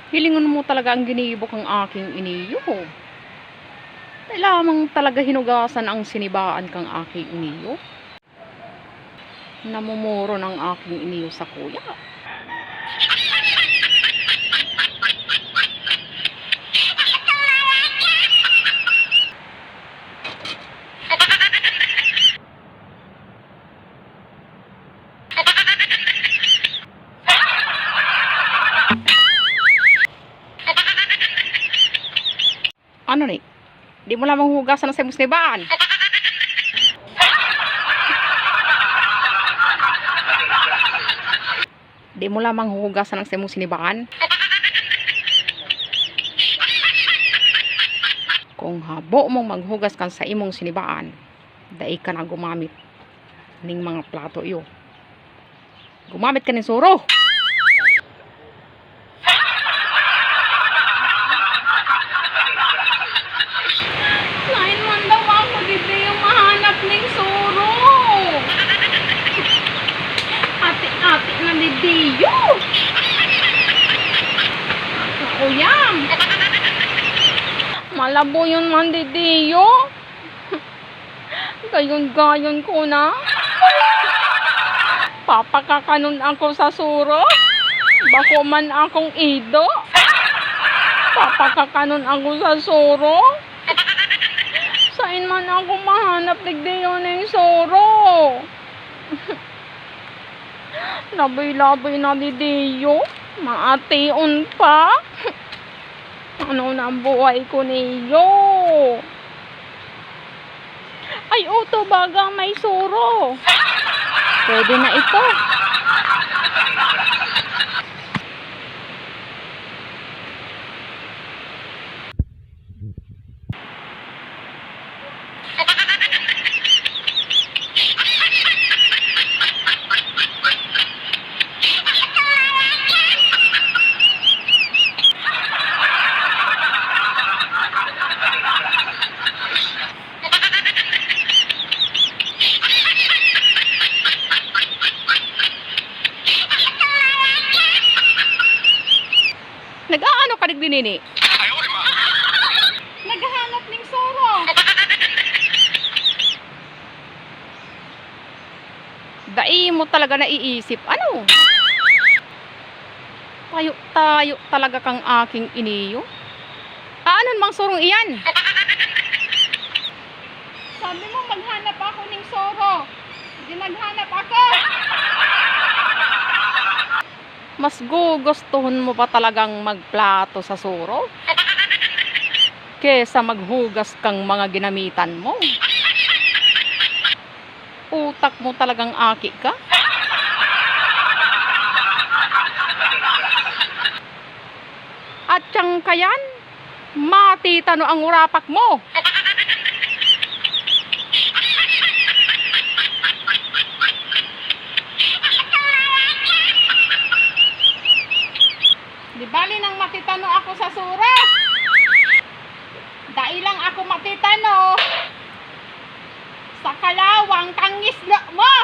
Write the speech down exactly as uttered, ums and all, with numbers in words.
Hilingon mo talaga ang ginibo kang aking iniyo. Dai lamang talaga hinugasan ang sinibaan kang aking iniyo. Namumuro ng aking iniyo sa kuya. Ano ni? Di mo lamang hugasan ang saimong sinibaan? Di mo lamang hugasan ang saimong sinibaan? Kung habo mong maghugas kan saimong sinibaan, dai ka na gumamit ning mga plato iyo. Gumamit ka nin suro. Lain man daw ako digdi yung mahanap ning suro. Ati-ati na digdi yun. Uyang. Malabo yun man digdi yun. Gayon-gayon ko na. Papakakanon ako sa suro. Bako man akong ido. Papakakanon ako sa suro. Sain man ako mahanap digdi yun ning suro? Laboy-laboy na digdi yun. Maation pa. Ano na ang buhay ko niyo? Ay, uto, baga may suro. Pwede na ito. Nag-aano ka digdi nini? Naghahanap ning suro. Dai mo talaga naiisip, ano? Tayo-tayo talaga kang aking iniyo. Aanon mang surong iyan? Sabi mo, maghanap ako ning suro. Di naghanap ako. Mas gugustuhon mo pa talagang magplato sa suro kesa maghugas kang mga ginamitan mo. Utak mo talagang aki ka. At siyang kayan, matitano ang urapak mo. Di bali nang matitano ako sa suro. Dai lang ako matitano sa kalawang kang ngisda mo.